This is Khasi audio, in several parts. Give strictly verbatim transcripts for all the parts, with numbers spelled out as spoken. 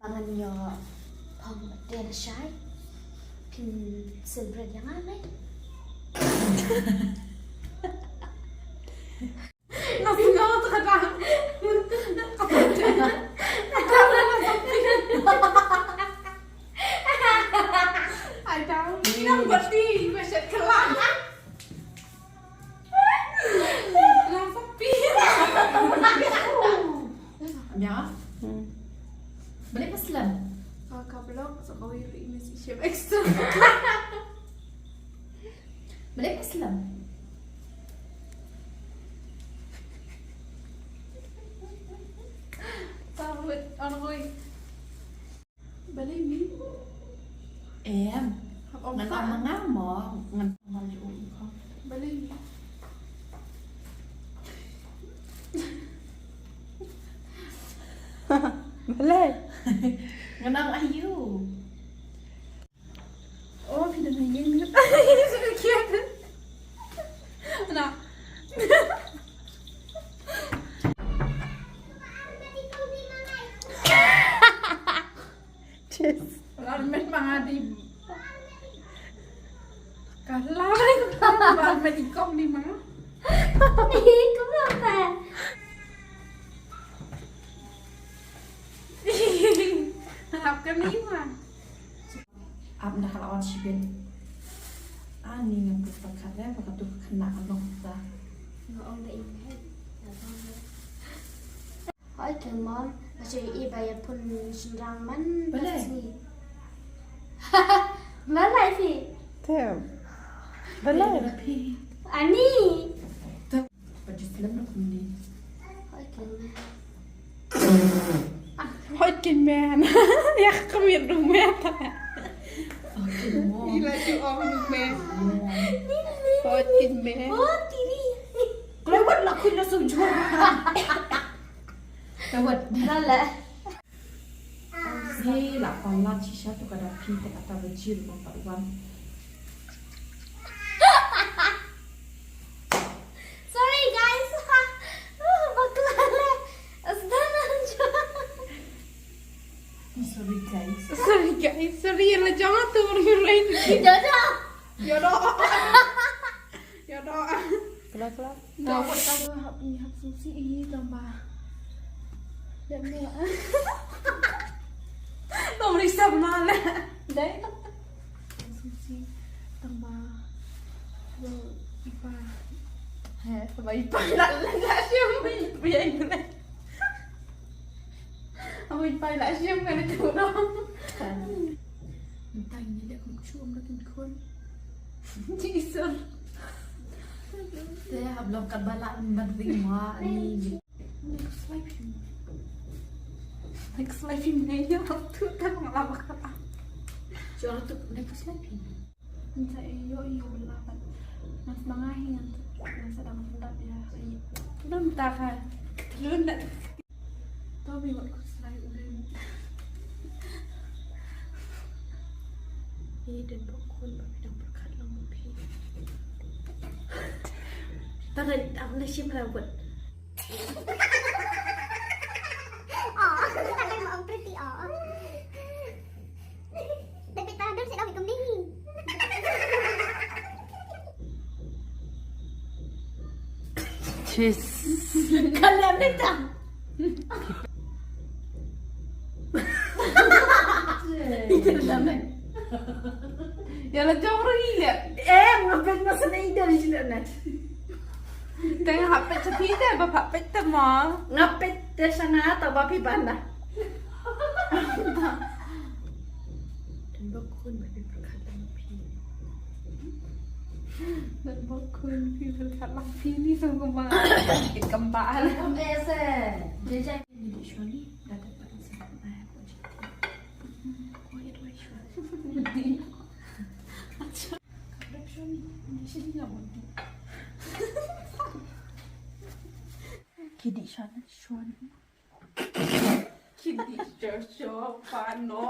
Ngan ïoh phong birthday na shai. Phin celebrate ïa nga, mei. Nga sngew te ka dang. Ai dang. Nang berhenti, masih kelam. Nang sepi. Ya. Hmm. Balik ke selam. Ka blog sa kawei ri message extra. Balik ke selam. Tawit on hoi. Balei mi? Em. Hap ong ngan sa. Ong ma nga mo, ngan ong ma nga. Balei mi? Balei? Ngan ong ayu. Oh, phi dang ïeng. Sudah kiat. Nah. Cheers. Lar met ma nga di. Ka lar, lar met i kong di ma nga. Ih, kumno ka? Harap ka ni ma. Ap na ka la wan shibit. Ani nga pus pakat le, pakat tu kena along ta. Nga ong da i mei. Hoi, ke mom, ba shu i ba ïa pun shynrang man. Balei? Ba sni. Balei phi? Tem. Balei? Balei phi? Ani. Tem. Ba ju slem na kumni. Hoi, ke mom. Hoi, ke mom. Ïa ka mir du mom. Hoi, ke mom. Ila ju ong du mom. Hoi, ke mom. Oh, tiri. Klewat la khun la sujud. Klewat. Dah lah. Ni la pala shisha tu kada phi te kata bajir ba pat wan. Sorry guys. Bakla le. Asdan anjo. Sorry guys. Sorry guys. Sorry la jong tu orang lain. Jodoh. Jodoh. Ïa doh. Kela, kela. Doh, wat ka hap, i hap sngewsih i tang ba. Dep ne. Tang ba i sap ma le. Dai. Sngewsih tang ba. Lo i pa. He, tang ba i pa la la la shim i pa i le. Oi, pa la shim ka ne tu no. Mynta ngi leh kum shu ym da kin khun. Jisu. Te hap long kat ba la ban ring ma ni. Next life him. Next life him ne ya tu ta ma la ba ka. Jor tu next life him. Nta ïoh ïoh bela pat. Ngan sdang hi ngan ngan sdang sendap ïa. Lun ta ka. Lun da. To bi wat ku srai u lun. Ïa den bok khun ba phi dang pyrkhat lang ma phi. Ta da dang na shim ra wat. Aw, ta da ma ong pretty aw. Dei phi ta dur sha dong hi kumne hi. Jeez. Ka lem ne ta. Ïa la jong ruh i leh. Eh, nga peit ma sne i dei i leh ne. Te nga hap peit sha phi te ba pha peit te ma. Nga peit te sha nga ta ba phi ban da. Tang ba khun ba phi pyrkhat lang phi. Tang ba khun phi pyrkhat lang phi ni song kumba. Kit kamba. Kam ese. Jajai ni di shoni. Da da pa sa. Quiet way shoni. Acha. Kidi shan shan. Kidi shan shan pa no.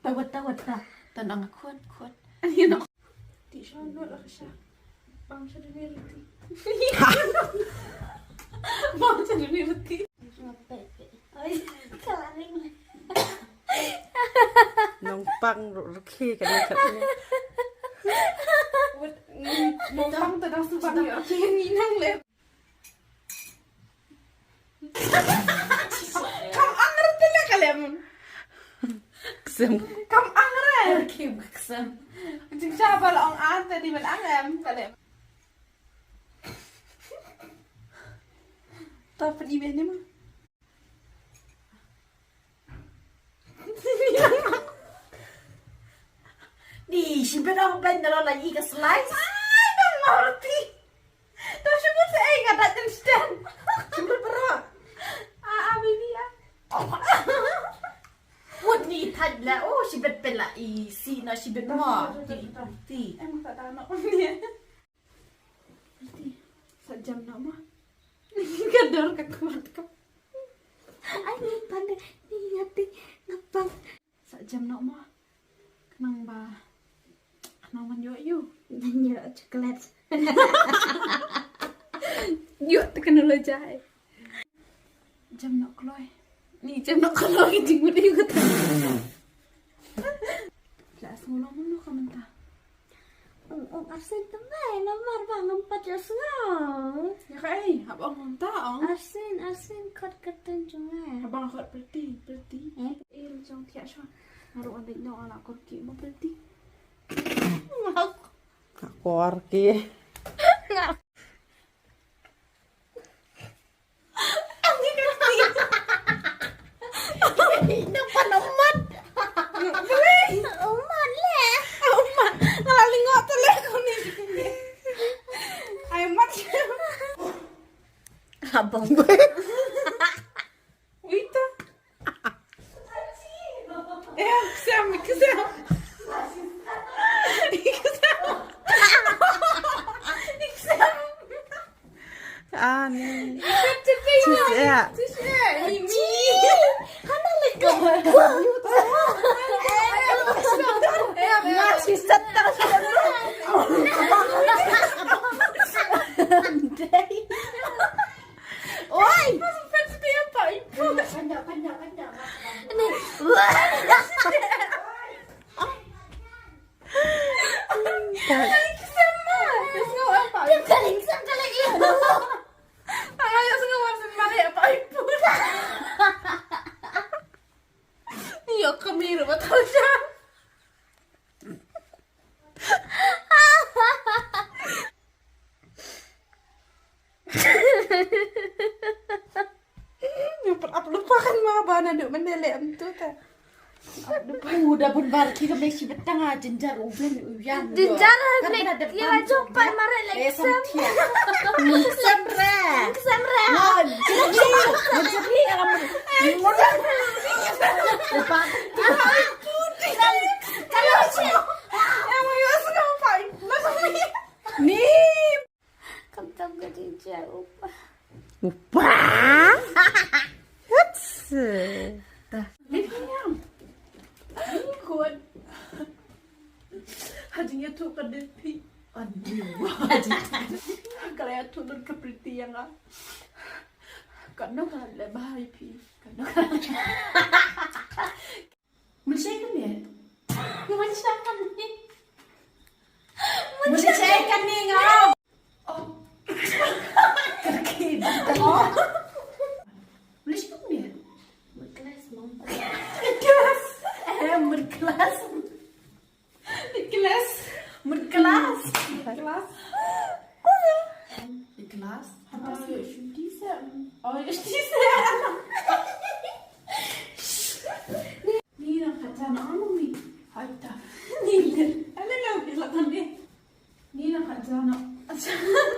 Tawat tawat ta. Tanang khun khun. You know. Ti shan no la sha. Bang sha duni reti. Bang sha duni reti. Ai, kalaring. Nongpang ruh rkhe ka dei kat ne. Nongpang ta dang subang ïa rkhe ni nang le. Kam ang re te le ka lem. Ksem. Kam ang re. Kim ksem. Jing sha ba la ong an te di ban ang em ka lem. Ta pyn i beh ni ma. Ni, shi bit ong ben da la i ka slice. Ai, dang mawrti. To shi bit se ai ka dat instant. Shi bit para. A, a, baby, a. Wut ni thaj la, oh, shi bit pela i si na shi bit mo. Ti, ti. Em ka ta no ni. Sa jam noh ma. Ka dor ka kwat ka. Ai, ni pande, ni yati, ngapang. Sa jam noh ma. Khnang ba. Khnang man ïoh ïu. Man ïoh chocolate. Ïoh te kano la jai. Jam noh kloi. Ni jam noh kloi ki jingmut ïu kata. La sngew long mano ka mynta. Ong, ong, arsen te mai, namar ba ngam pat ïohsngew. Ïa kaei, hap ong mynta ong. Arsen, arsen, khot kyrteng jong nga. Haba khot Priti, Priti. Eh? Eh, jong thiah shuwa. Nga ruh nga bit noh la kor ki mo Priti. Nga kor ki. Nga Nang pan umat. Umat le. Umat. Nga la lyngngoh te le kane. Ai mat. Abang. Uita. Eh, ksem, ksem. Ksem. Ani. Ksem. Oi. Nga pat ap lypa kan ma ba naduh mynne leh mynta ta. Ap lypa. U da bun bar ki ka me shi betang a jynjar u ben u yang. Jynjar ha kan ble. Kan da ïa la jong pat mare leh sam. Sam re. Sam re. Ngon. Jynjar ni. Jynjar ni ala mun. Ngon. Lypa. Kalau si. Ni. Kam tam ka jingjar upa. Upa? Huts. Dah. Ni phi yang. Ni kuat. Hajing ya tu ka dep phi. Aduh. Hajing. Kalau ya tu nun ka Priti yang ah. Kano ka le bahai phi. Kano ka. Mun shai kane? Mun shai kane? Mun shai kane nga. Oh. Kaki. Oh. Mun shai kane? Mun kelas, Mom. Kelas. Eh, mun kelas. Kelas. Mun kelas. Kelas. Kelas. Apa sih? Shuti sa. Oh, shuti sa. Ni na kata na anu ni. Hai ta. Ni le. Ala na ni la tan ni. Ni na kata na.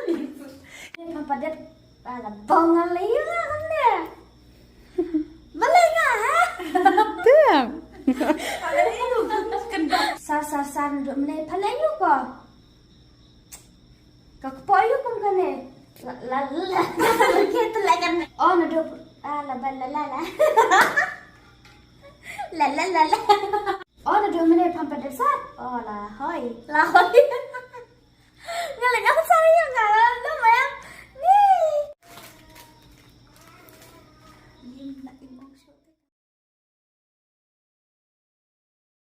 Ni papadet. Ala bong ala yu la kan de. Balai nga ha. Tem. Ala yu kan. Sar sar sar duk mene pale yu ko. Ka kpoh ïa kum kane. La la la. Ke te la kan. Oh, naduh. Ah, la ba la la la. La la la la. Oh, naduh mynne pam pa desa. Oh, la hoi. La hoi.